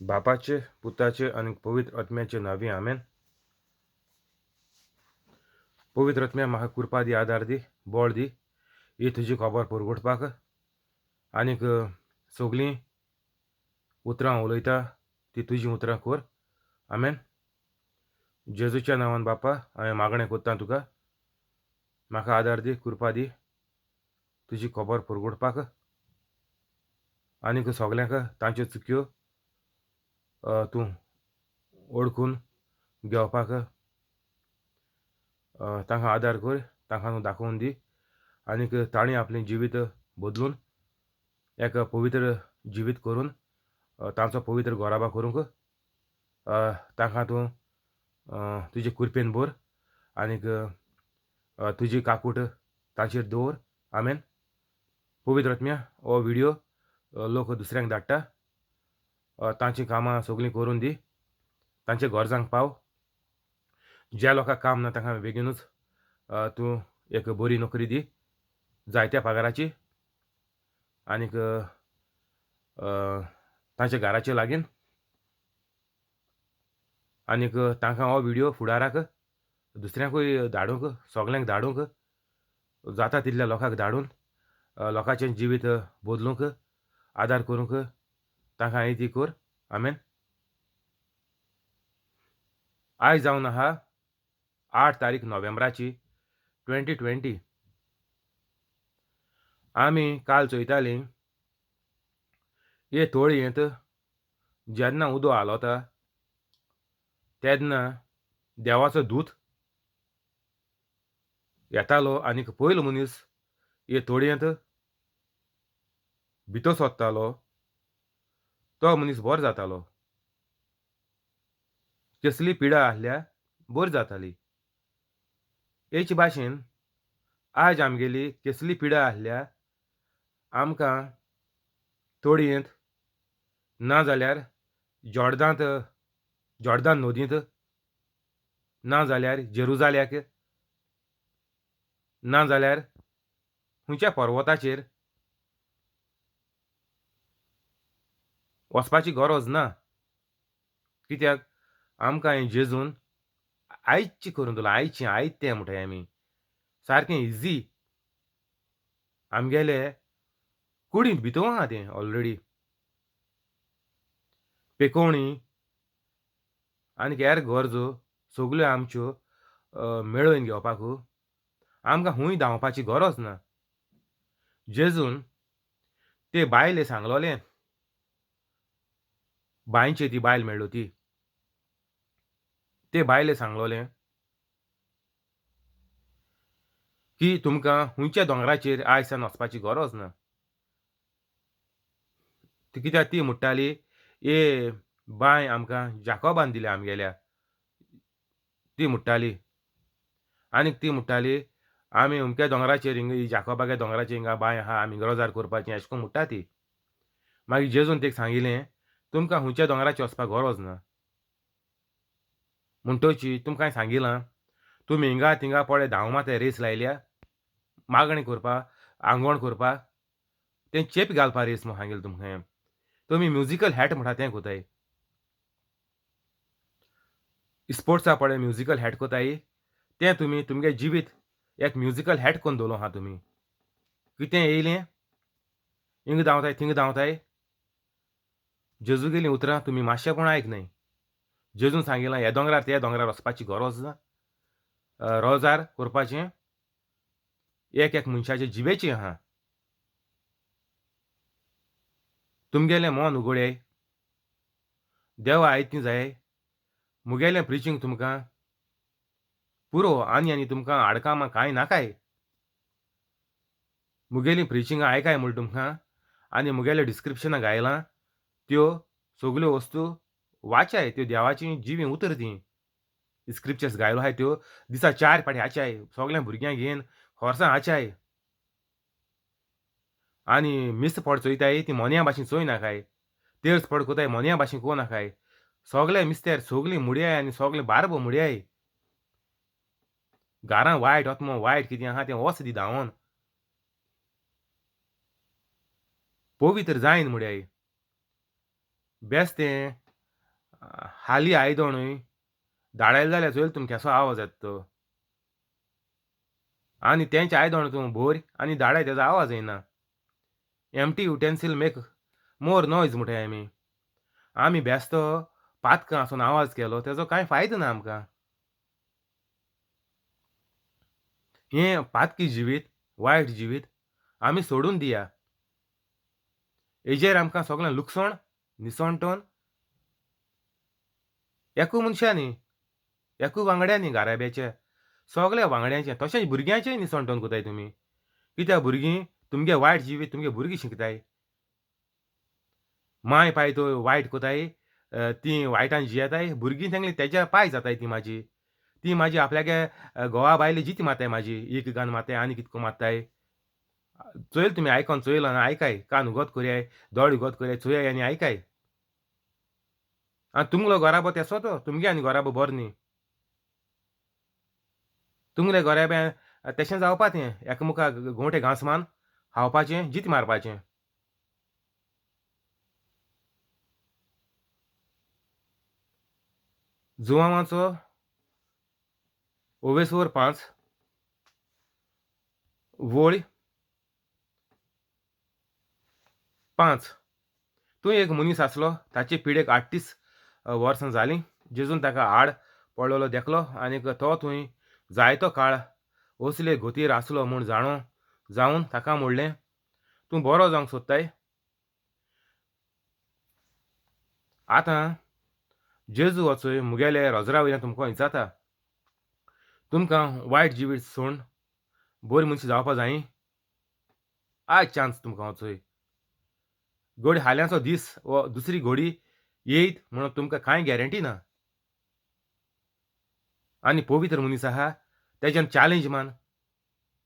बापाचे, पुताचे आनी पवित्र आत्म्याचे नांवी आमेन. पवित्र आत्म्या म्हाका कृपा दी, आदार दी, बळ दी, ही तुजी खबर परगटपाक आनीक सगळीं उतरां उलयता ती तुजीं उतरां कर. आमेन. जेजूच्या नांवान बापा हांवें मागणें करता तुका, म्हाका आदार दी, कृपा दी, तुजी खबर परगटपाक आनीक सगल्यांक तांच्यो चुक्यो तूं ओळखून घेवपाक तांकां आदार कर, तांकां तूं दाखोवन दी आनीक तांणी आपलें जिवीत बदलून एक पवित्र जिवीत करून तांचो पवित्र गोराबा करूंक तांकां तूं तुजे कृपेन भर आनीक तुजी काकूट तांचेर दवर. आमेन. पवित्र आत्म्या हो व्हिडियो लोक दुसऱ्यांक धाडटा, तांचीं कामां सगळीं करून दी, तांच्या गरजांक पाव. ज्या लोकांक काम ना तांकां बेगीनूच तूं एक बरी नोकरी दी, जायत्या पगाराची, आनीक तांच्या घराचे लागीन. आनीक तांकां हो व्हिडियो फुडाराक दुसऱ्यांकूय धाडूंक, सगल्यांक धाडूंक, जाता तितल्या लोकांक धाडून लोकांचें जिवीत बदलूंक आदार करूंक तांकां हांवें ती कर. आमेन. आयज जावन आहा 8 तारीख नोव्हेंबराची 2020. आमी काल चोयतालीं हे तोळयेंत जेन्ना उदो हालोता तेन्ना देवाचो दूत येतालो आनीक पयलो मनीस हे तोळयेंत भितर सोदतालो, तो मनीस बरो जातालो. कसली पिडा आहल्या बरी जाताली. हेच भाशेन आज आमगेली कसली पिडा आहल्या आमकां तोडयेंत ना जाल्यार जॉर्दांत, जॉर्दान नदींत, ना जाल्यार जेरुजाल्याक, ना जाल्यार खंयच्या पर्वताचेर वचपाची गरज ना. कित्याक आमकां हें जेजून आयची करून दिलां, आयचें आयतें म्हणटाय आमी, सारकें इजी. आमगेले कुडींत भितर आहा तें ऑलरेडी. पेकोवणी आनी हेर गरजो सगल्यो आमच्यो मेळोवन घेवपाक आमकां खूंय धांवपाची गरज ना. जेजून ते बायले सांगलोलें, बांयचे ती बायल मेळ्ळो ती, ते बायले सांगलोलें की तुमकां खंयच्या दोंगराचेर आयज सान वचपाची गरज ना. कित्याक ती म्हणटाली ए बांय आमकां जाकोबान दिल्या आमगेल्या, ती म्हणटाली. आनीक ती म्हणटाली आमी अमक्या दोंगराचेर हिंगा जाकोबागे दोंगराचेर हिंगा बांय आहा, आमी रोजार करपाचें अशें करून म्हणटा ती. मागीर जेजून तेका सांगिलें तुमकां खंयच्या दोंगराचेर वचपाक गरज ना. म्हणटची तुमकां सांगिलां तुमी हिंगा थिंगा पळय धांव मात रेस लायल्या मागणी करपाक, आंगवण करपाक, तें चेप घालपा रेस म्हूण सांगिलें तुमकां. तुमी म्युजिकल हॅट म्हणटा तें कोताय, स्पोर्ट्सा पळय म्युजिकल हॅट कोताय, तें तुमी तुमगे जिवीत एक म्युजिकल हॅट करून दवरलो आहा तुमी. कितें येयलें हिंगा धांवताय थिंगा धांवताय. जेजूगेलीं उतरां तुमी मातशें पूण आयक न्हय. जेजून सांगिलां ह्या दोंगरार त्या दोंगरार वचपाची गरज ना, रोजार करपाचें एक एक मनशाचे जिवेचें आहा. तुमगेलें मन उगडयाय, देवा आयतीं जाय. मुगेलें प्रिचींग तुमकां पुरो, आनी आनी तुमकां आडकामां कांय नाकाय. मुगेलीं प्रिचिंगां आयकाय म्हूण तुमकां आनी मुगेलें डिस्क्रिप्शनां गायलां त्यो सगल्यो वस्तू वाचाय, त्यो देवाचीं जिवीं उतर तीं. स्क्रिप्चर्स गायलो आहाय त्यो दिसा 4 फाटी आचाय, सगळ्या भुरग्यांक घेवन खोर्सां आचाय. आनी मिस फड चोयताय ती मोन्या भाशेन चोय नाकाय, तेर्स फड कोताय मोन्या भाशेन को नाकाय. सगळे मिस्तेर सगळीं मुडयाय आनी सगळे बारबो मुडयाय. घरां वायट आत्मो वायट कितें आहा तें वच दी धांवोन, पवित्र जायन मुडयाय. बेस्तें हाली आयदोणूय धाडायलें जाल्यार चोयल तुमकां केसो आवाज येता तो. आनी तेंचें आयदोण तूं भोर आनी धाडाय तेजो आवाज येना. Empty utensil make more noise म्हणटाय आमी. आमी बेस्तो पातकां आसून आवाज केलो तेजो कांय फायदो ना आमकां. हें पातकी जिवीत, वायट जिवीत आमी सोडून दिया. हेजेर आमकां सगळें लुकसण निसणटण एकू मनशांनी एकू वांगड्यांनी घराब्याच्या सगल्या वांगड्यांचें तशेंच भुरग्यांचेंय निसणटण कोताय तुमी. कित्याक भुरगीं तुमगे वायट जिवीत तुमगे भुरगीं शिकताय. माय पाय तो वायट कोताय, तीं वायटान जियेताय, भुरगीं तेंगली तेज्या पाय जाताय. ती म्हाजी ती म्हाजी आपल्यागे घोवा बायले जिती मारताय, म्हाजी एक गान मारताय आनी कितको मारताय. चोयल तुमी आयकोन चोयल आनी आयकाय, कान उगत करयाय, दोळे उगत करयाय, चोयाय आनी आयकाय. आनी तुमगेलो घराबो तेसो तो तुमगे आनी घराबो बरो न्ही. तुमगेले घराब्या तेशें जावपा तें एकामुखार गोंवटे घांस मान खावपाचें, जीत मारपाचें. जुवांवाचो ओवेसोर 5 वोळी 5. तूं एक मनीस आसलो, ताचे पिडेक 38 वर्सां जालीं. जेजून ताका आड पडलेलो देखलो आनीक तो थंय जायतो काळ असले गोतीर आसलो म्हूण जाणो जावन ताका म्हणलें, तूं बरो जावंक सोदताय? आतां जेजू वचय मुगेले रोजरा वयल्यान तुमकां विचारता, तुमकां वायट जिवीत सोडून बरी मनशां जावपा जायी? आयज चान्स तुमकां वचय. घोडी हाल्यांचो दीस वो दुसरी घोडी येयत म्हणून तुमकां कांय गॅरंटी ना. आनी पवित्र मनीस आहा तेज्यान चॅलेंज मान,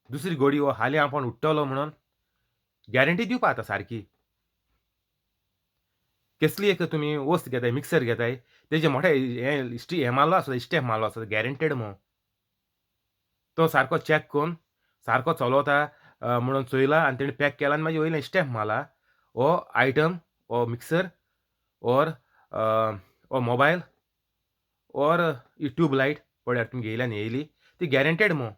दुसरी घोडी हो हाल्यां आपूण उठ्ठलो म्हणून गॅरंटी दिवपा आतां सारकी. केसली एक तुमी वस्त घेताय, मिक्सर घेताय, तेजें मोठे हें हें मारलो आसता, स्टेप मारलो आसता, गॅरंटेड म्हूण तो सारको चॅक करून सारको चलवता म्हणून चोयला आनी तेणें पॅक केला आनी मागीर वयल्यान स्टेप मारला. हो आयटम, हो मिक्सर ऑर हो mobile or he tube light पळयार तुमी घेयल्यान येयली ती गॅरंटेड म्हूण.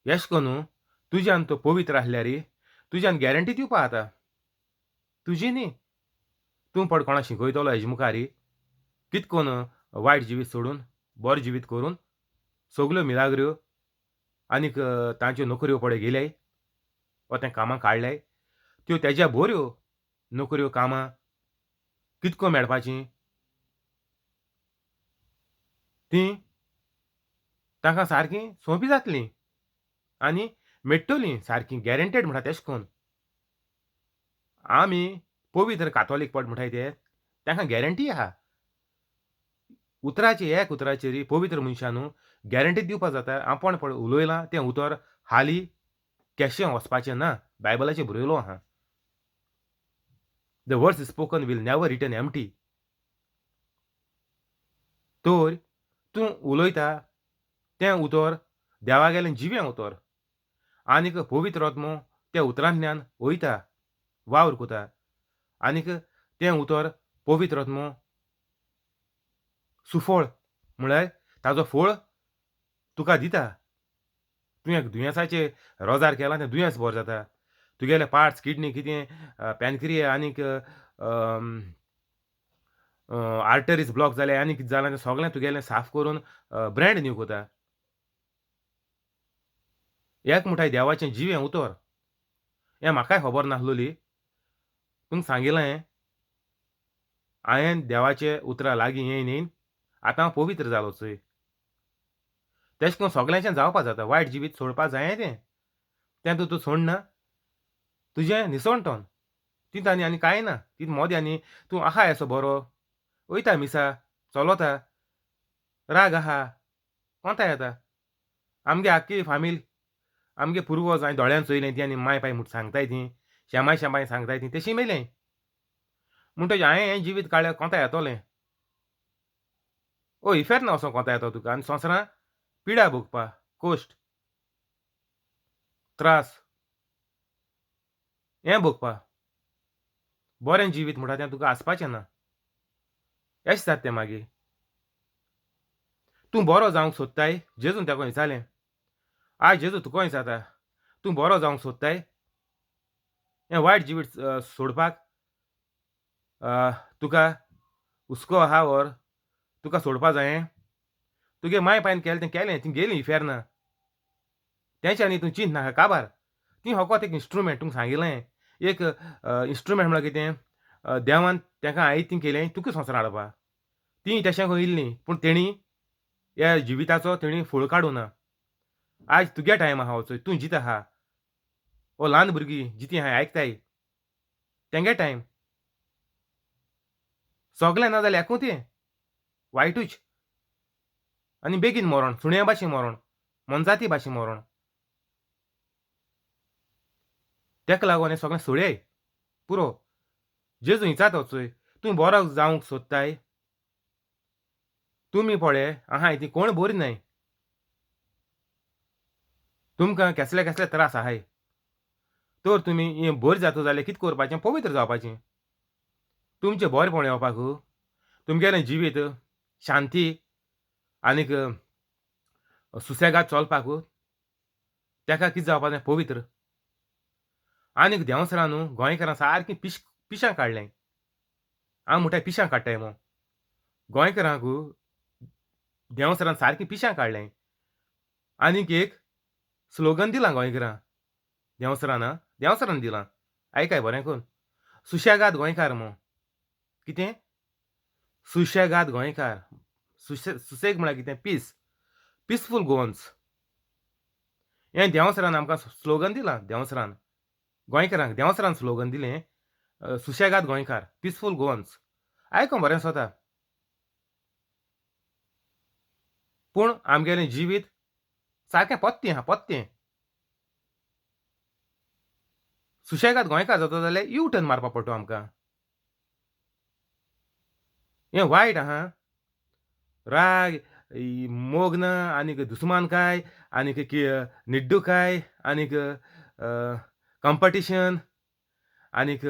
एश कोन्नू तुज्यान तो पवित्र आसल्यार तुज्यान गॅरंटी दिवपा जाता. तुजी न्ही, तूं पड कोणा शिकयतलो हेजे मुखार कित कोन्न वायट जिवीत सोडून बरें जिवीत करून सगल्यो मिलाग्र्यो आनीक तांच्यो नोकऱ्यो पळय गेल्याय वा तें कामां काडल्याय त्यो तेज्या बऱ्यो नोकऱ्यो कामां कितको मेळपाचीं तीं तांकां सारकीं सोंपी जातलीं आनी मेळटलीं सारकीं गॅरंटेड म्हणटा तेश कोन्न. आमी पवित्र कातोलीक पट म्हणटाय ते तांकां गॅरंटी आहा. उतराची एक उतराचेर पवित्र मनशान गॅरंटी दिवपा जाता. आपूण पळय उलयलां तें उतर हाली केशें वचपाचें ना, बायबलाचेर बरयलो आहा. The words spoken will never return empty. तर तूं उलयता तें उतर देवागेलें जिवें उतर आनीक पवित्र आत्मो त्या उतरांतल्यान वयता, वावर कोता आनीक तें उतर पवित्र आत्मो सुफळ म्हळ्यार ताजो फळ तुका दिता. तुवें एक दुयेंसाचेर रोजार केला तें दुयेंस बरें जाता. तुगेले पार्ट्स, किडनी कितें पॅनक्रिया आनीक आर्टरीज ब्लॉक जाले आनी कितें जालां तें सगळें तुगेलें साफ करून ब्रँड न्यू कोता. एक म्हणटाय देवाचें जिवें उतर. हें म्हाकाय खबर नासलोली, तुमकां सांगिलें हांवें देवाचे उतरां लागीं येयन येयन आतां हांव पवित्र जालो चोय. तेश कोन्न सगळ्यांचें जावपा जाता. वायट जिवीत सोडपा जायें तें तें तूं तूं सोडना तुजें निसणटोन तितून आनी आनी कांय ना. तितून मोदें आनी तूं आहा असो बरो वयता मिसा चलोता, राग आहा कोंता येता. आमगे आख्खी फामील आमगे पुर्वज हांवें दोळ्यान चोयलें ती आनी माय पाय म्हूण सांगताय ती शेमाय शेमाय सांगताय ती तशी मेलें. म्हणटकीर हांवें हें जिवीत काडल्यार कोंता येतोलें. ओ इफेर्न वचोंक कोंता येतो तुका आनी संवसारां पिडा भोगपा, कोश्ट, त्रास हें भोगपा. बरें जिवीत म्हणटा तें तुका आसपाचें ना. एशें जाता तें मागीर. तूं बरो जावंक सोदताय? जेजून ताका विचारलें. आयज जेजू तुका विचारता, तूं बरो जावंक सोदताय? हें वायट जिवीत सोडपाक तुका हुस्को आहा वर तुका सोडपा जायें? तुगे माय पायन केलें तें केलें, ती गेली इफेर्ना, तेंच्यांनी तूं चिंत नाका काबार. ती फकत एक इंस्ट्रुमेंट, तुमकां सांगिल्लें एक इंस्ट्रुमेंट म्हळ्यार कितें, देवान तांकां आयज ती केलें तुका संवसार हाडपा. ती तशें खंय इल्लीं, पूण तेणी ह्या जिविताचो तेणी फळ काडूं ना. आयज तुगे टायम आहा वचोय, तूं जित आहा, ओ ल्हान भुरगीं जितीं आहाय आयकताय तेंगे टायम. सगळें ना जाल्यार एकूच तें वायटूच आनी बेगीन मरण, सुण्या भाशेन मरण, मोनजाती भाशेन मरण. तेका लागून हें सगळें सोडयाय पुरो. जेजू हिंचात वचोय, तूं बरो जावंक सोदताय? तुमी पळय आहाय ती कोण बरी न्हय, तुमकां केसले केसले त्रास आहाय, तर तुमी हें बरें जाता जाल्यार कितें करपाचें? पवित्र जावपाचें. तुमचें बरेंपण येवपाक तुमगेलें जिवीत शांती आनीक सुसेगाद चलपाक तेका कितें जावपा जाय? पवित्र. आनीक देंवसरां न्हू गोंयकारां सारकीं पिशां काडलें. हांव म्हणटाय पिशां काडटाय मो. गोंयकारांक देंवसरान सारकीं पिशां काडलें. आनीक एक स्लोगन दिलां गोंयकारां देंवसरान, देंवसरान दिलां, आयकाय बरें करून, सुशेगाद गोंयकार मो. कितें सुशेगाद गोंयकार? सुसेग म्हळ्यार कितें? Peace, peaceful Goans. हें देंवसरान आमकां स्लोगन दिलां, देंवसरान गोंयकारांक देंवसरान स्लोगन दिलें, सुशेगाद गोंयकार, पिसफूल गोवन्स. आयको बरें सोता, पूण आमगेलें जिवीत सारकें पत्तें आहा, पत्तें. सुशेगाद गोंयकार जाता जाल्यार यू टर्न मारपा पडटा आमकां. हें वायट आहा, राग, मोग ना, आनीक दुस्मानकाय, आनीक निड्डुकाय, आनीक कंपटिशन, आनीक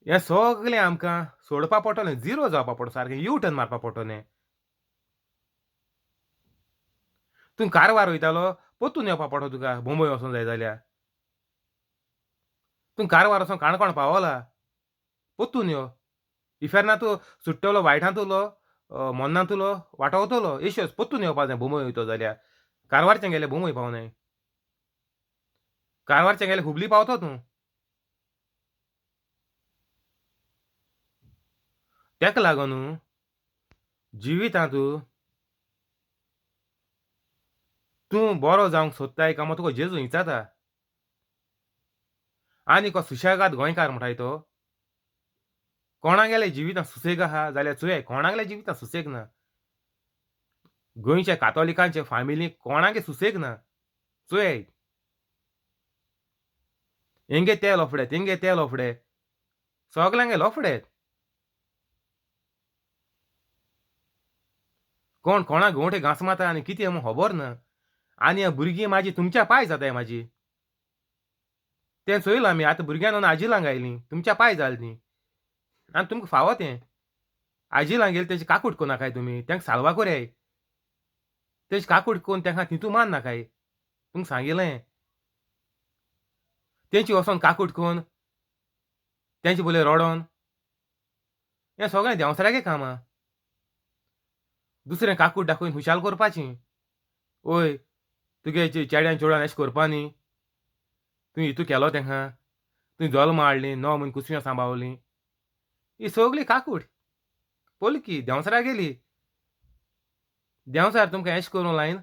हें सगळें आमकां सोडपा पडटलें, झिरो जावपा पडटलें, सारकें यू टर्न मारपा पडटलें. तूं कारवार वयतालो परतून येवपा पडटलो तुका, बोंबय वचोंक जाय जाल्यार. तूं कारवार वचोन काणकोण पावला, परतून यो. इफेर्ना तूं सुट्टलो, वायटांत उरलो, मोन्नांत उरलो, वांटो वतलो, येशोच परतून येवपा जाय. बोंबय वयतो जाल्यार कारवारचें गेल्यार बोंबय पावनाय, कारवारचें गेल्यार हुबली पावतो तूं. तेका लागून जिवितांत तूं बरो जावंक सोदताय काय तुका जेजू हिंचाता. आनी को सुशेगाद गोंयकार म्हणटाय तो, कोणागेले जिवितांत सुसेग आहा जाल्यार चोयाय, कोणागेले जिवितांत सुसेग ना. गोंयच्या कातोलिकांचे फामिली कोणागे सुसेग ना, चोयाय. हेंगे ते लोफडे, तेंगे ते लोफडे, सगल्यांगे लोफडे. कोण कोणाक गोंवटे घांस मारता आनी कितें म्हूण खबर ना. आनी भुरगीं म्हाजी तुमच्या पांय जाताय म्हाजी, तें चोयलां आमी. आतां भुरग्यां आजी लांग आयलीं, तुमच्या पांय जालीं तीं, आनी तुमकां फावो तें. आजी लांग गेली तेंची काकूट करूं नाकाय तुमी, तांकां साल्वां कोराय, तेंची काकूट करून तांकां तितू मान नाकाय. तुमकां सांगिल्लें, तेंची वचोन काकूट करून तेंचे बोले रडोन, हें सगळें देंवसरागे काम आहा. दुसरें काकूट दाखोवन खुशाल करपाची. ओय तुगे चेड्यान चेडवान अशें करपा न्ही, तुवें हितू केलो तेंकां, तुवें जल्म हाडली, 9 म्हयने कुसव्यां सांबावली, ही सगळी काकूट पोलकी देंवसरा गेली. देंवसार तुमकां एश करूं लायन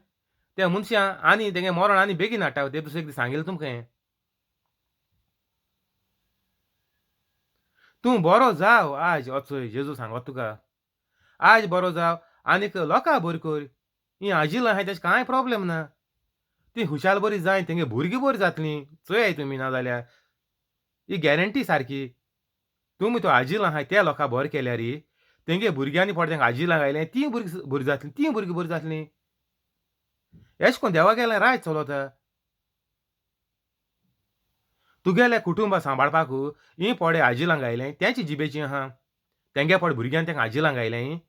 त्या मनशां आनी तेंगे मरण आनी बेगीन हाडटा. ते दुसरे एकदां सांगिल्लें तुमकां हें. तूं बरो जाव आज, वचय जेजू सांगत तुका, आज बरो जाव आनीक लोकां बरी कर. ही आजिलां आहाय तेजें कांय प्रोब्लेम ना, ती खुशाल बरी जाय, तेंगे भुरगीं बरीं जातलीं. चोयाय तुमी, ना जाल्यार ही गॅरंटी सारकी. तुमी तो आजिलां आहाय त्या लोकां बरें केल्यार तेंगे भुरग्यांनी पडटा तेंका आजिलां गायलें, तीं भुरगीं बरीं जातलीं, तीं भुरगीं बरीं जातलीं. एश कोन देवा गेलें राय चलता. तुगेलें कुटुंब सांबाळपाक ही पोडे आजिलां गायलें तेंची जिबेची आहा, तेंगे फावट भुरग्यान तेंका आजिलां गायलें,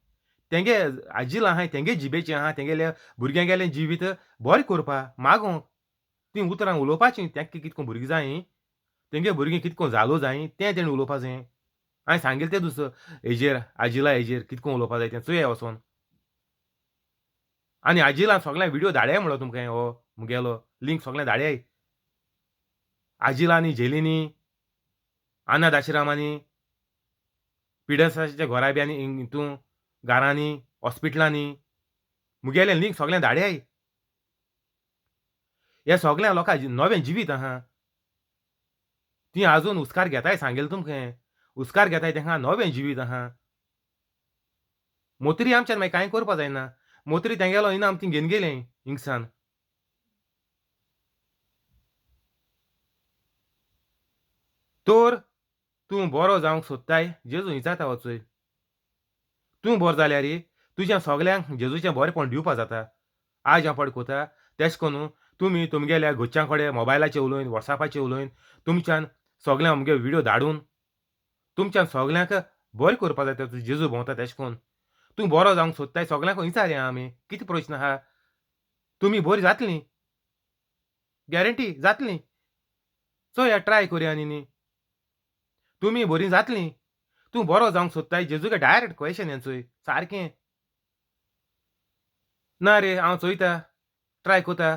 तेंगे आजिलां आहाय तेंगे जिबेचें आहा, तेंगेले भुरग्यांगेलें जिवीत बरें करपा मागोंक तीं उतरां उलोवपाचीं. तेंका कितको भुरगीं जाय, तेंगे भुरगीं कितको जालो जाय तें तेणें उलोवपा जाय. हांवें सांगिल्लें तें दुसरो हेजेर आजिला हेजेर कितको उलोवपा जाय तें चोया वचोन. आनी आजिलां सगळ्यां व्हिडियो धाडया म्हणलो तुमकां, हो मुगेलो लिंक सगळें धाडयाय. आजिलांनी, झेलींनी, अनाथ आश्रमांनी, पिडेस्तांच्या घराब्यांनी, हितून घरांनी, हॉस्पिटलांनी मुगेलें लिंक सगळें धाडयाय. हे सगळ्या लोकां नवें जिवीत आहा, ती आजून हुस्कार घेताय, सांगेल तुमकां हुस्कार घेताय, तेंका नवें जिवीत आहा. मोत्री आमच्यान मागीर कांय करपा जायना, मोत्री तेंगेलो इनाम ती घेवन गेलें हिंगसान. तर तूं बरो जावंक सोदताय, जेजू विचारता वचय, तूं बरो जाल्यार तुज्या सगल्यांक जेजूचें बरेंपण दिवपा जाता. आज हांव पड कोता तेश कोन्न तुमी तुमगेल्या घरच्यां कडेन मोबायलाचेर उलोवन, वॉट्सॅपाचेर उलोवन, तुमच्यान सगळ्यांक म्हगे व्हिडियो धाडून तुमच्यान सगल्यांक बरें करपा जाता. तूं जेजू भोंवता तेश कोन्न तूं बरो जावंक सोदताय, सगल्यांक विचारया आमी कितें प्रश्न आहा, तुमी बरी जातलीं, गॅरंटी जातलीं. चोया ट्राय करया आनी न्ही, तुमी बरीं जातलीं. तूं बरो जावंक सोदताय, जेजूगे डायरेक्ट क्वेशन हें चोय सारकें. ना रे हांव चोयता, ट्राय कोता,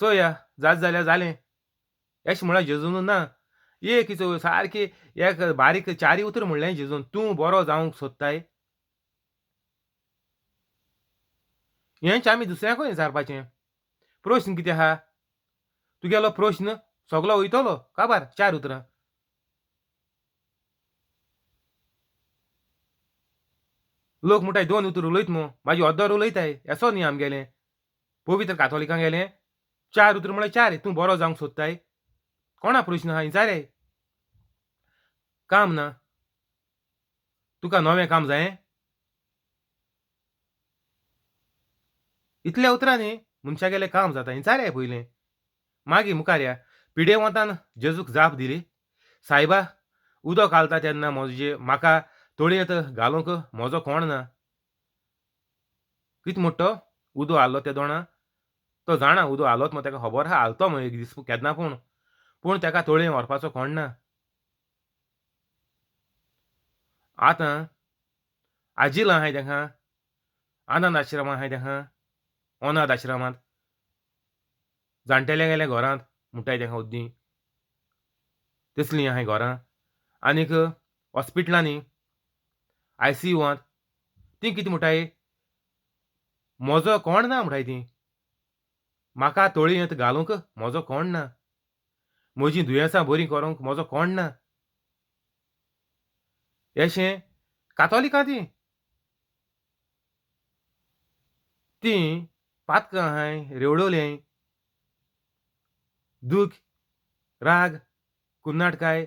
चोया जात जाल्यार जालें एशें म्हळ्यार जेजून ना. एक सारकी एक बारीक चारी उतर म्हणलें जेजून, तूं बरो जावंक सोदताय. हेंच आमी दुसऱ्यांकूय विचारपाचें. प्रश्न कितें आहा तुगेलो, प्रश्न सगलो वयतलो काबार चार उतरां. लोक म्हणटाय दोन उतर उलयत मू, मागीर अर्दर उलयताय, येसो न्ही आमगेलें पवित्र कातोलिकां गेलें चार उतर म्हळ्यार चार. तूं बरो जावंक सोदताय, कोणा प्रश्न आहा विचारय. काम ना तुका, नवें काम जाय, इतल्या उतरांनी मनशागेलें काम जाता. विचारय पयलें, मागीर मुखार या. पिडेवंतान जेजूक जाप दिली, सायबा उदक घालता तेन्ना म्हजे म्हाका तळयेंत घालूंक म्हजो कोण ना. कितें म्हणटा तो, उदक हाडलो ते दोणा, तो जाणा उदक हालोत मग, ताका खबर आहा हालतो मग एक दीस केन्ना, पूण पूण ताका तळयें व्हरपाचो कोण ना. आतां आजिलां आहाय तेंका, आनंद आश्रम आहाय तेंका, अनाथ आश्रमांत जाणटेल्या गेल्या घरांत म्हणटाय तेंका उद्दी तसलीं आहाय घरां, आनीक हॉस्पिटलांनी आयसीयूआंत तीं कितें म्हणटाय, म्हजो कोण ना म्हणटाय तीं, म्हाका तळयेंत घालूंक म्हजो कोण ना, म्हजीं दुयेंसां बरीं करूंक म्हजो कोण ना. अशें कातोलिकां तीं तीं पातकां आहाय रेवडोलें, दूख, राग, कुन्नाटकाय,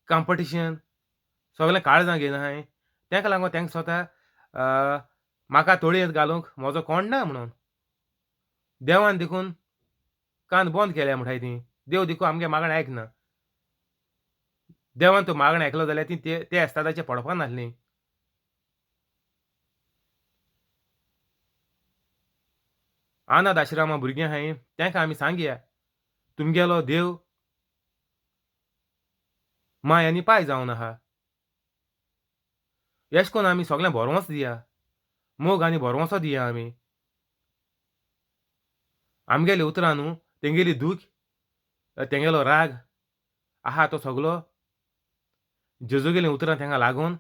कॉम्पिटिशन सगळें काळजां घेवन आहाय. तेका लागून तेंका स्वता म्हाका तळयेंत घालूंक म्हजो कोण ना म्हणून देवान देखून कान बंद केल्या म्हणटाय ती. देव देखून आमगे मागणें आयकना. देवान तो मागणें आयकलो जाल्यार ती ते एस्तादाचेर पडपा नासलीं. अनाथ आश्रमा भुरगीं आहाय तेंका आमी सांगया, तुमगेलो देव माय आनी पाय जावन आहा. एश कोन्न आमी सगळ्यांक भरवंसो दिया, मोग आनी भरवंसो दिया आमी. आमगेले उतरां न्हू तेंगेली दूख, तेंगेलो राग आहा तो सगलो जेजूगेलीं उतरां तेंका लागून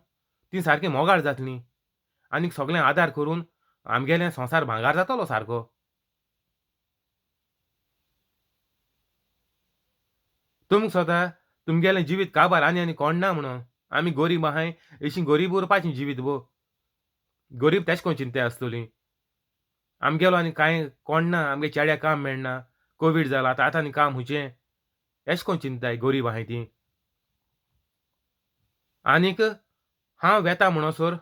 ती सारकी मोगाळ जातली आनी सगळें आदार करून आमगेलें संवसार भांगार जातलो सारको. तुमकां स्वता तुमगेलें जिवीत काबार आनी आनी कोण ना म्हणून आमी गरीब आहाय, अशी गरीब उरपाचें जिवीत गो, गरीब तेश कोन चिंता आसतली. आमगेलो आनी कांय कोण ना, आमगे चेड्याक काम मेळना, कोवीड जाला आतां आतां आनी काम हुंयचें, एश कोन चिंताय गरीब आहाय ती. आनीक हांव वेता म्हणसर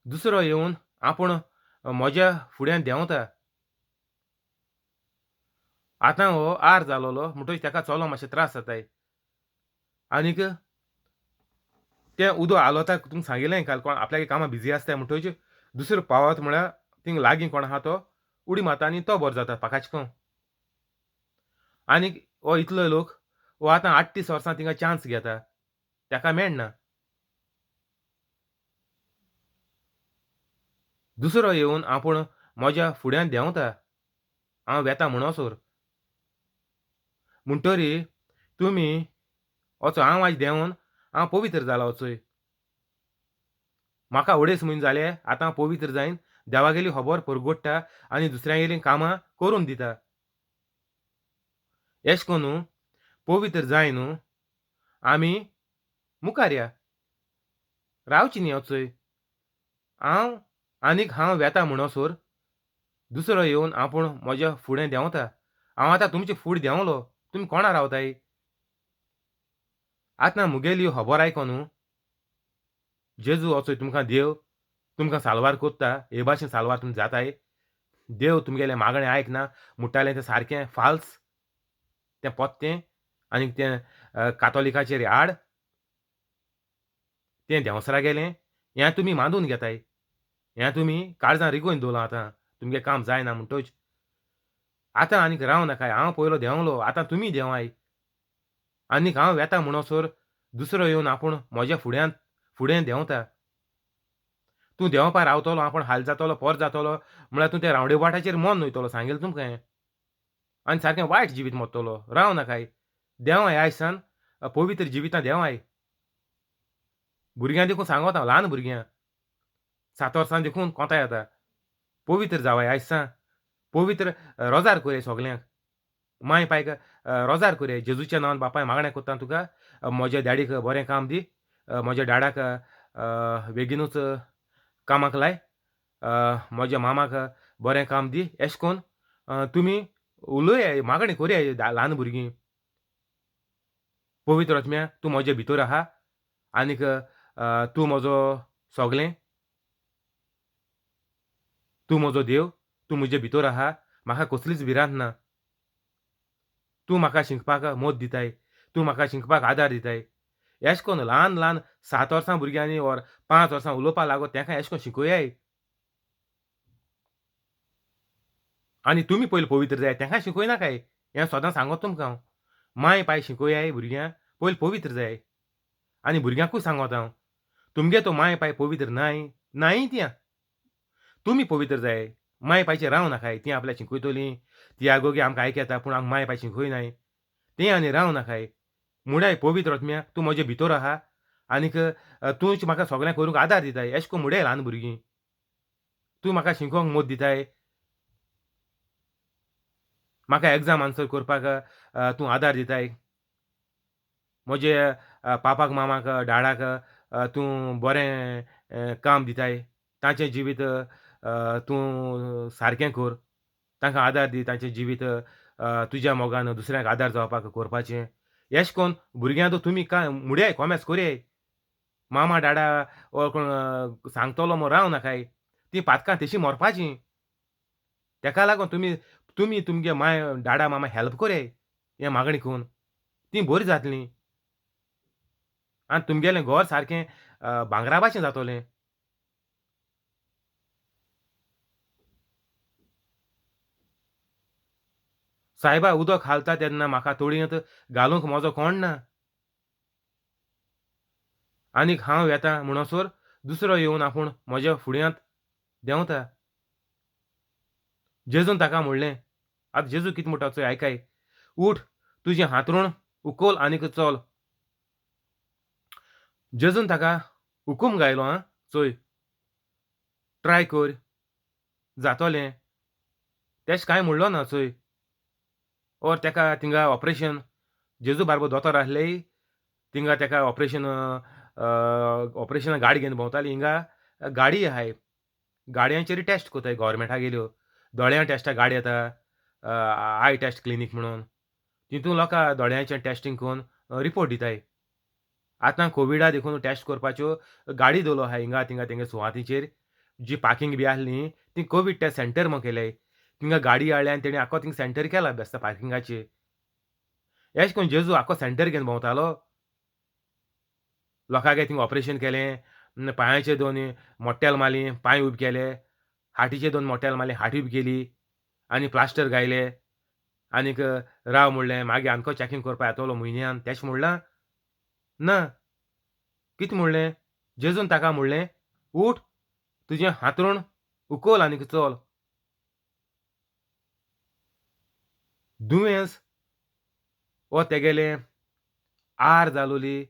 दुसरो येवन आपूण म्हज्या फुड्यान देंवता. आतां हो आर जालोलो म्हणटकीच तेका चलो मातशें त्रास जाताय. आनीक तें उदक आलोता तुमकां सांगिल्लें काल, कोण आपल्यागे कामां बिजी आसताय म्हणटकच दुसरो पावत म्हळ्यार थिंग लागीं कोण आहा तो उडी मारता आनी तो बरो जाता पाकाचको. आनीक हो इतलो लोक हो आतां 38 वर्सां थिंगा चान्स घेता, ताका मेळना. दुसरो येवन आपूण म्हज्या फुड्यान देंवता, हांव वेता म्हणोसर. म्हणटरी तुमी वचो, हांव आयज देंवन हांव पवित्र जाला वचय, म्हाका 2.5 म्हयने जाले आतां हांव पवित्र जायन देवागेली खबर परगोडटा आनी दुसऱ्यांगेलीं कामां करून दिता. एश कोन्नू पवित्र जाय न्हू आमी मुखार या, रावची न्ही वचय. हांव आनीक हांव वेता म्हणोसर दुसरो येवन आपूण म्हज्या फुडें देंवता. हांव आतां तुमचे फुडें देंवलो, तुमी कोणा रावताय? आतां मुगेली खबर आयको न्हू, जेजू वचय तुमकां देव तुमकां साल्वार कोत्ता, हे भाशेन साल्वार तुमी जाताय. देव तुमगेलें मागणें आयकना म्हणटालें तें सारकें फाल्स, तें पोत्तें आनी तें कातोलिकाचेर आड तें देंवसरा गेलें. हें तुमी मांदून घेताय, हें तुमी काळजां रिगोवन दवरलां. आतां तुमगें काम जायना म्हणटच आतां आनीक राव नाकाय. हांव पयलो देंवलो, आतां तुमी देंवाय. आनीक हांव वेता म्हणोसर दुसरो येवन आपूण म्हज्या फुड्यांत फुडें देंवता. तूं देंवपा रावतलो, आपूण हाल जातलो, पोर जातलो म्हळ्यार तूं त्या रावंडे वाटाचेर मन वयतलो, सांगेल तुमकां हें. आनी सारकें वायट जिवीत मरतलो. राव नाकाय, देंवाय आयज सान पवित्र जिवितां देंवाय. भुरग्यां देखून सांगत हांव, ल्हान भुरग्यां 7 वर्सां देखून कोंता येता, पवित्र जावाय आयज सान. पवित्र रोजार कोरया सगल्यांक, माय पायक रोजार कोरया. जेजूच्या नांवान बापाय मागणें कोत्ता तुका, म्हज्या डॅडीक बरें काम दी, म्हज्या डाडाक बेगीनूच कामाक लाय, म्हज्या मामाक बरें काम दी. एश कोन्न तुमी उलोया, मागणी कोरया ल्हान भुरगीं. पवित्र आत्म्या तूं म्हज्या भितर आहा आनीक तूं म्हजो सगलें, तूं म्हजो देव, तूं म्हजे भितर आहा, म्हाका कसलीच भिरांत ना. तूं म्हाका शिकपाक मदत दिताय, तूं म्हाका शिकपाक आदार दिताय. एश कोन्न ल्हान ल्हान 7 वर्सां भुरग्यांनी ओर 5 वर्सां उलोवपाक लागो तेका एश कोन्न शिकोयाय. आनी तुमी पयलीं पवित्र जाय, तेका शिकोयनाकाय. हें सदां सांगत तुमकां हांव, माय पाय शिकोयाय भुरग्यांक पयलीं पवित्र जाय. आनी भुरग्यांकूय सांगत हांव, तुमगे तो माय पाय पवित्र नाय नाय त्या, तुमी पवित्र जाय. माय पायचेर राव नाकाय, तीं आपल्याक शिकयतलीं, ती आगोगी आमकां आयकता पूण आमकां माय पाय शिकयनाय, तें आनी राव नाकाय. मुडाय पवित्र आत्म्या तूं म्हजे भितर आहा आनीक तूंच म्हाका सगळें करूंक आदार दिताय. एश कोन्न मुडाय ल्हान भुरगीं, तूं म्हाका शिकोवंक मदत दिताय, म्हाका एग्जाम आन्सर करपाक तूं आदार दिताय, म्हजे पापाक मामाक डाडाक तूं बरें काम दिताय, तांचें जिवीत तूं सारकें कर, तांकां आदार दी, तांचें जिवीत तुज्या मोगान दुसऱ्यांक आदार जावपाक करपाचें. एश कोन्न भुरग्यां तो तुमी कांय मुडयाय कोमेस कोरयाय, मामा डाडा ओ कोण सांगतलो म्हूण राव नाकाय, तीं पातकां तशीं मरपाचीं. तेका लागून तुमी तुमी तुमगे माय डाडा मामा हेल्प कोरयाय हें मागणी करून, तीं बरीं जातलीं आनी तुमगेलें घर सारकें भांगरा भाशेन जातलें. सायबा उदक घालता तेन्ना म्हाका तोडयेंत घालूंक म्हजो कोण ना, आनीक हांव येता म्हणसर दुसरो येवन आपूण म्हज्या फुड्यांत देंवता. जेजून ताका म्हणलें, आतां जेजू कितें म्हणटा चोय आयकाय, उठ तुजें हांतरूण उखल आनीक चल. जेजून ताका हुकूम गायलो, आं चोय ट्राय कर जातोलें. तेश कांय म्हणलो ना चोय. ओर तेका थिंगा ऑपरेशन, जेजू बारबो दोतोर आसले, थिंगा तेका ऑपरेशन ऑपरेशना गाडी घेवन भोंवताली. हिंगा गाडी आहाय, गाडयांचेर टेस्ट कोताय गोवोरमेंटा गेल्यो, दोळ्यां टेस्टाक गाडी येता, I test clinic म्हणून, तितून लोकां दोळ्यांचें टेस्टींग करून रिपोर्ट दिताय. आतां कोविडा देखून टेस्ट करपाच्यो गाडी दवरलो आहा हिंगा थिंगा तेंगे सुवातीचेर, जी पार्कींग बी आसली ती कोवीड टेस्ट सेंटर म्हण केले, थिंगा गाडी हाडल्या आनी तेणी आख्खो थिंगा सेंटर केला बेस्ता पार्किंगाचेर. एश कोन्न जेजू आख्खो सेंटर घेवन भोंवतालो, लोकांगे थिंग ऑपरेशन केलें, पांयाचे दोन मोट्टेल मारली, पांय उब केले, हाटीचे दोन मोट्टेल मारले, हाटी उब केली आनी प्लास्टर घायले आनीक राव म्हणलें. मागीर आमकां चॅकींग करपा येतलो म्हयन्यान तेश म्हणलां ना. कितें म्हणलें? जेजून ताका म्हणलें, उठ, तुजें हांतरूण उखल आनीक चल. दुयेंस वो तेगेलें आर जालोली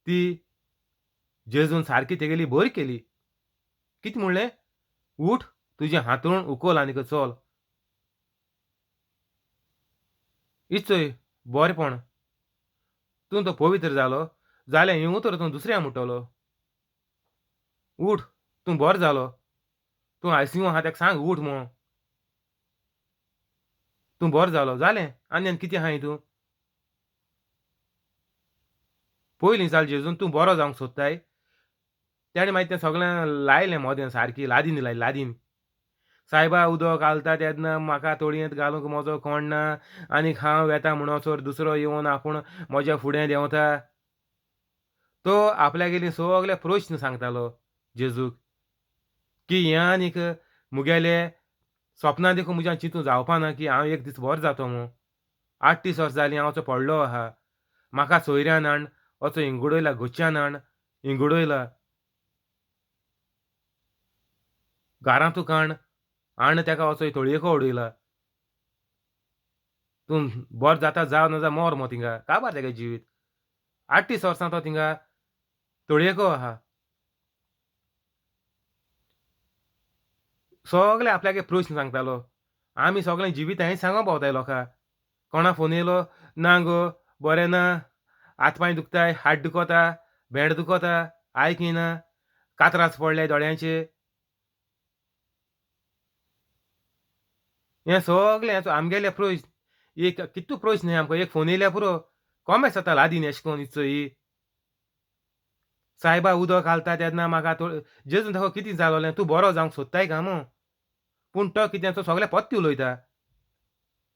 ती जेजून सारकी तेगेली बरी केली. कितें म्हणलें? उठ, तुजें हांतरूण उखल आनीक चल. इचोय बरेपण, तूं तो पवित्र जालो जाल्यार हें उतर तूं दुसऱ्या म्हणटलो. उठ, तूं बरो जालो, तूं आयसीयू आहा ताका सांग उठ म्हूण, तूं बरो जालो. जालें, आनी आनी कितें आहाय तूं? पयलीं चाल जेजून तूं बरो जावंक सोदताय. तेणें मागीर तें सगळें लायलें मोदें सारकी लादीन लायली लादीन. सायबा उदक घालता तेन्ना म्हाका तोळयेंत घालूंक म्हजो कोण ना आनीक हांव वेता म्हणसर दुसरो येवन आपूण म्हज्या फुडें देंवता. तो आपल्यागेली सगळे प्रश्न सांगतालो जेजूक की हें आनीक मुगेले सपनां देखून म्हज्यान चिंतूं जावपा ना की हांव एक दीस बरो जातो म्हूण. 38 वर्सां जालीं हांव असो पडलो आहा, म्हाका सोयऱ्यान हाण असो इंगुडयला, गोच्यान हाण इंगुडयला, घरांतू काण आण तेका असो तळयेको उडयला. तूं बरो जाता जावं ना जा मोर मो थिंगा. काबार तेगे जिवीत. 38 वर्सां तो थिंगा तळयेको आहा. सगळे आपल्यागे प्रश्न सांगतालो. आमी सगळें जिवीत हांवें सांगो पावताय लोकां. कोणा फोन येयलो ना गो बरें ना, हात पांय दुखताय, हात दुखता, भेंड दुखता, आयक येना, कातरास पडले दोळ्यांचे, हें सगळें आमगेले प्रश्न. एक कितू प्रश्न न्ही आमकां, एक फोन येयल्यार पुरो कोमेस जाता लादीन एशें कोन्न इचोय. सायबा उदक घालता तेन्ना म्हाका जेजून ताका कितें जालोलें, तूं बरो जावंक सोदताय काय म्हूण. पूण तो कितें तो सगळें पत्ते उलयता.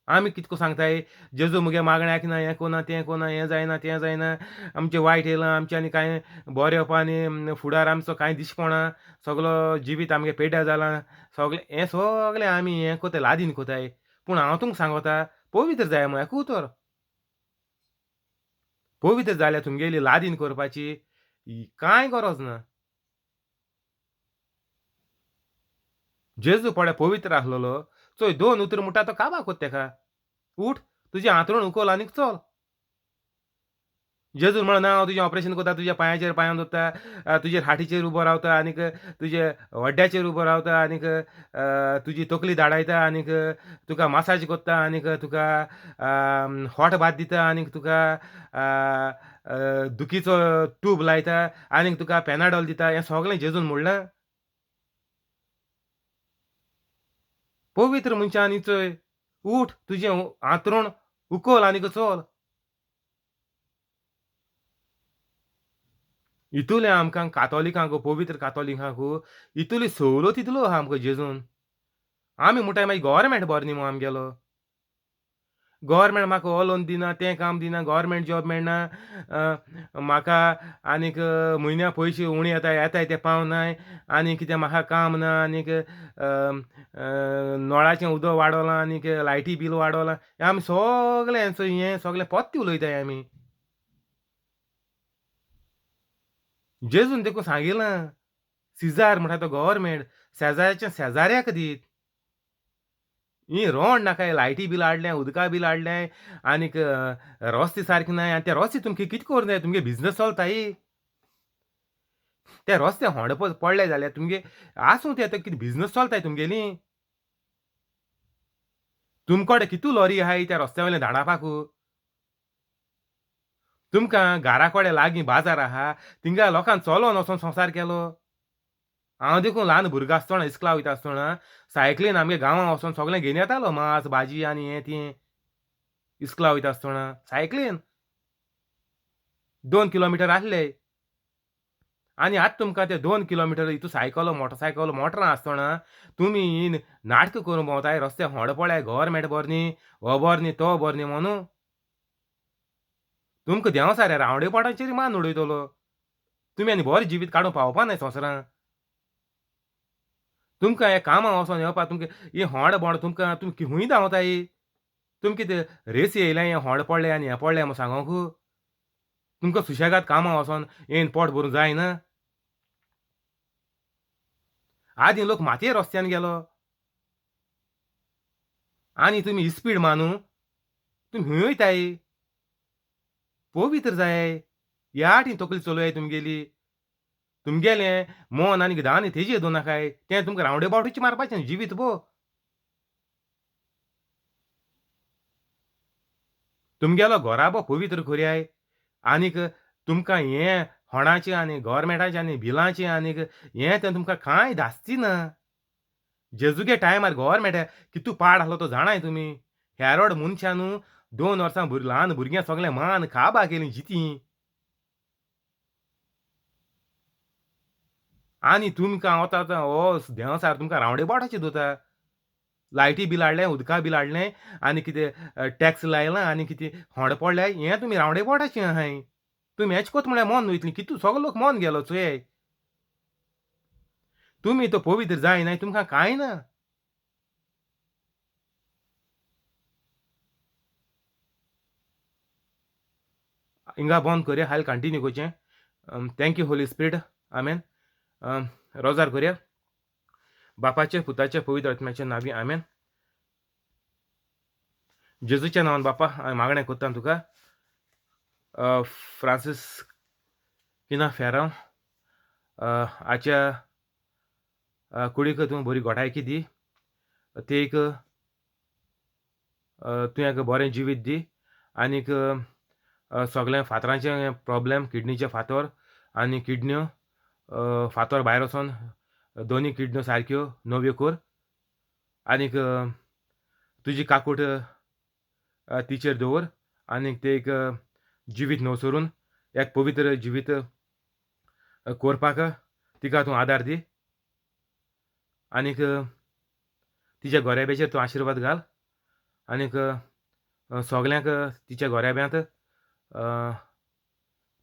आमी कितको सांगताय जेजू मुगे मागणें आयकना, हें कोना तें कोना, हें जायना तें जायना, आमचें वायट येयलां, आमचें आनी कांय बरें येवपा आनी फुडार आमचो कांय दिसपणा, सगलो जिवीत आमगे पेड्ड्यार जालां, सगळें हें सगळें आमी हें कोताय लादीन कोताय. पूण हांव तुमकां सांगोता पवित्र जाय म्हूण एकू उतर. पवित्र जाल्यार तुमगेली लादीन करपाची कांय गरज ना. जेजू पळय पवित्र आसलेलो, चोय दोन उतर म्हणटा तो काबार कोत्ता तेका, उठ तुजें हांतरूण उखल आनीक चल. जेजून म्हणलें ना हांव तुजें ऑपरेशन करता, तुज्या पांयाचेर पांयान दवरता, तुजेर हाटीचेर उबो रावता आनीक तुजे हड्ड्याचेर उबो रावता आनीक तुजी तकली धाडायता आनीक तुका मासाज करता आनीक तुका हॉट भात दिता आनीक तुका दुखीचो ट्यूब लायता आनीक तुका पेनाडॉल दिता. हें सगळें जेजून म्हणलां. पवित्र मनशान चोय उठ तुजें हांतरूण उखल आनीक चल. इतुलें आमकां कातोलिकांक, पवित्र कातोलिकांक इतुली सवलत दितलो आहा आमकां जेजून. आमी म्हणटाय मागीर गव्हर्मेंट बरो न्ही म्हूण आमगेलो. गव्हर्मेंट म्हाका हो लोन दिना, तें काम दिना, गव्हर्मेंट जॉब मेळना म्हाका, आनीक म्हयन्या पयशे उणे येताय, येताय ते पावनाय, आनी कितें म्हाका काम ना, आनीक नळाचें उदक वाडोलां आनीक लायटी बील वाडोलां. आमी सगळें हें सगळें पत्ते उलयताय आमी. जेजून देखून सांगिलां सिजार म्हणटा तो गव्हर्मेंट शेजाऱ्याच्या शेजाऱ्याक दीत. ही रोंड नाकाय, लायटी बील हाडलें, उदका बील हाडलें आनीक रस्ते सारके नाय. आनी ते रस्ते तुमकां कितें करूं जाय, तुमगे बिजनस चलताय. ते रस्ते होंड पडले जाल्यार तुमगे आसूं ते कितें बिजनस चलताय तुमगेली. तुमकडे कितू लॉरी आहाय त्या रस्त्या वयल्यान धाडावपाक. तुमकां घरा कडेन लागीं बाजार आहा, थिंगा लोकांक चलोन वचोन संवसार केलो. हांव देखून ल्हान भुरगो आसतना इस्कुला वयता आसतना सायकलीन आमगे गांवां वचोन सगळें घेवन येतालो, मांस भाजी आनी हें तें. इस्कुला वयता आसतना सायकलीन 2 किलोमिटर आसले. आनी आतां तुमकां ते 2 किलोमिटर हितू सायकल मोटरसायकल मोटरां आसतना तुमी ही नाटकां करूंक भोंवताय, रस्ते होंड पळय, गव्हर्मेंट बरो न्ही, हो बरो न्ही, तो बरो न्ही म्हणून. तुमकां देंव सारे रावडे पोटाचेर मान उडयतलो. तुमी आनी बरें जिवीत काडूंक पावपा नाय संवसारांत. तुमकां हें कामां वचोन येवपा तुमकां ही होंड बोंड तुमकां तुमी खंय धांवताय? तुमकां कितें रेसी येयल्या हें होंड पडलें आनी हें पडलें म्हूण सांगोंक? तुमकां सुशेगाद कामां वचोन येन पोट भरूंक जायना? आदीं लोक मातये रस्त्यान गेलो आनी तुमी इस्पीड मानू तुमी खंय वयताय? पवित्र जाय ह्या टी तकली चलयाय तुमगेली. तुमगेलें मन आनी दान तेजेर दवर नाकाय, तें तुमकां रावंडे बावटीचें मारपाचें जिवीत भो. तुमगेलो घराबो पवित्र करयाय आनीक तुमकां हें होणाचें आनी गोवोरमेंटाचें आनी बिलांचें आनीक हें तें तुमकां कांय धास्ती ना. जेजूगे टायमार गोवोरमेंटा कितू पाड आसलो तो जाणाय तुमी. हेरोड मनशां न्हू 2 वर्सां ल्हान भुरग्यां सगळें मान काबा केली जितीं. आनी तुमकां वता आतां हो देंवचार तुमकां रावंडे बोटाचेर दवरता. लायटी बील हाडलें, उदका बील हाडलें आनी कितें टॅक्स लायलां आनी कितें होंड पडल्या हें तुमी रावंडे बोटाचें आहाय. तुमी हेच कोत म्हळ्यार मन वयतली कितू सगलो लोक मन गेलो चोयाय. तुमी तो पवित्र जायनाय तुमकां कांय ना. हिंगा बंद करया, हाल कंटिन्यू करचें. Thank you Holy Spirit, आमेन. रोजार करया. बापाचे पुताचे पवित्र आत्म्याचे नांवी आमेन. जेजूच्या नांवान बापा हांवें मागणें करता तुका. फ्रांसीस किना फेरांव हाच्या कुडीक तूं बरी घोटायकी दी, ते एक तूं एक बरें जिवीत दी आनीक सगळें फातरांचें प्रोब्लेम, किडनीचे फातर आनी किडन्यो फातर भायर वचोन दोनी किडन्यो सारक्यो नव्यो कर आनीक तुजी काकूट तिचेर दवर आनीक ते एक जिवीत नवसरून एक पवित्र जिवीत करपाक तिका तूं आदार दी आनीक तिच्या गोरेब्याचेर तूं आशिर्वाद घाल आनीक सगल्यांक तिच्या गोरेब्यांत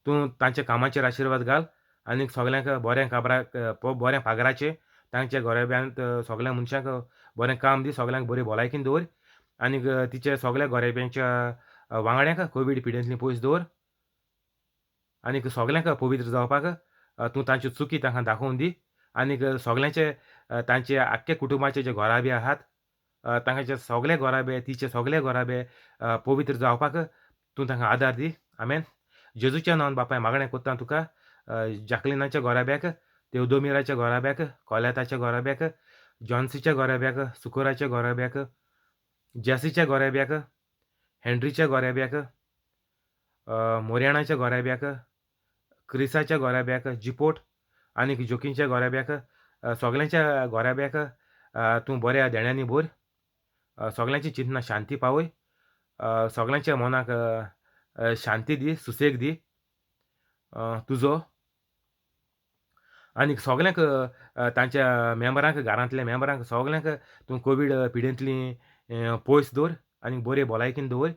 तूं तांच्या कामाचेर आशिर्वाद घाल आनीक सगल्यांक बरें काबराक बरें पागराचें तांच्या गोरेब्यांत सगल्या मनशांक बरें काम दी, सगल्यांक बरी भलायकीन दवर आनीक तिच्या सगल्या गोरेब्यांच्या वांगड्यांक कोवीड पिडेंतली पयस दवर आनीक सगल्यांक पवित्र जावपाक तूं तांच्यो चुकी तांकां दाखोवन दी आनीक सगल्यांचे तांचे आख्खे कुटुंबाचे जे घोराबे आहात तांचे सगळे घोराबे, तिचे सगळे घोराबे पवित्र जावपाक तूं तांकां आदार दी. आमेन. जेजूच्या नांवान बापाय मागणें करता तुका. जाकलिनाच्या घोराब्याक, तेवदोमिराच्या घोराब्याक, कोल्याताच्या घोराब्याक, जॉन्सीच्या घोराब्याक, सुकोराच्या घोराब्याक, जेसीच्या घोराब्याक, हेनरीच्या घोराब्याक, मोरयाणाच्या घोराब्याक, क्रिसाच्या घोराब्याक, जिपोट आनीक जोकींच्या घोराब्याक, सगल्यांच्या घोराब्याक तूं बऱ्या देण्यांनी भर. सगल्यांची चिंतना शांती पावय, सगल्यांच्या मनाक शांती दी, सुसेग दी तुजो आनीक सगल्यांक तांच्या मेंबरांक, घरांतल्या मेंबरांक सगल्यांक तूं कोवीड पिडेंतली पयस दवर आनी बरे भलायकीन दवर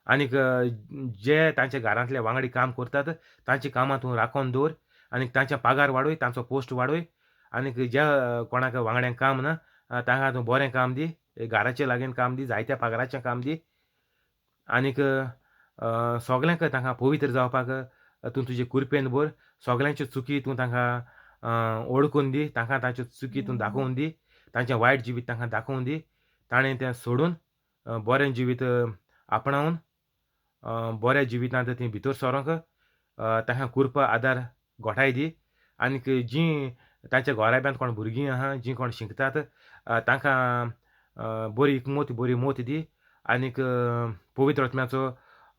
आनीक जे तांच्या घरांतले वांगडी काम करतात तांची कामां तूं राखोन दवर आनीक तांचे पगार वाडय, तांचो पोस्ट वाडय आनीक ज्या कोणाक वांगड्यांक काम ना तांकां तूं बरें काम दी, घराचे लागीं काम दी, जायत्या पगाराचें काम दी आनीक सगल्यांक तांकां पवित्र जावपाक तूं तुजे कुरपेन भर. सगल्यांच्यो चुकी तूं तांकां ओळखून दी, तांकां तांच्यो चुकी तूं दाखोवन दी, तांचें वायट जिवीत तांकां दाखोवन दी, ताणें तें सोडून बरें जिवीत आपणावन बऱ्या जिवितांत तीं भितर सरोंक तांकां कुरपा आदार गोठाय दी आनीक जीं तांच्या घोराब्यांत कोण भुरगीं आहा, जीं कोण शिकतात तांकां बरी एकमत बरी मोत दी आनीक पवित्र आत्म्याचो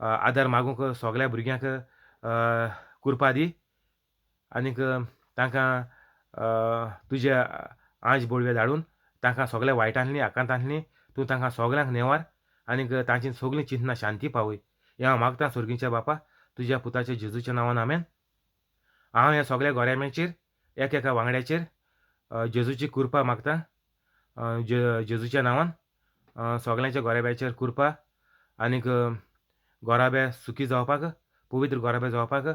आदार मागूंक सगल्या भुरग्यांक कुरपा दी आनीक तांकां तुज्या आंज बळवे धाडून तांकां सगल्या वायटांतली आकांतांतली तूं तांकां सगल्यांक नेवार आनीक तांची सगळीं चिंतना शांती पावय. हें हांव मागता सोर्गीच्या बापा तुज्या पुताच्या जेजूच्या नांवान, आमेन. हांव ह्या सगल्या गोऱ्याम्याचेर एक एका वांगड्याचेर जेजूची कृपा मागता. जेजूच्या नांवान सगल्यांच्या गोऱ्याब्याचेर कृपा आनीक गोराबे सुखी जावपाक, पवित्र गोराबे जावपाक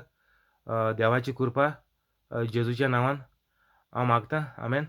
देवाची कृपा जेजूच्या नांवान हांव मागतां. आमेन.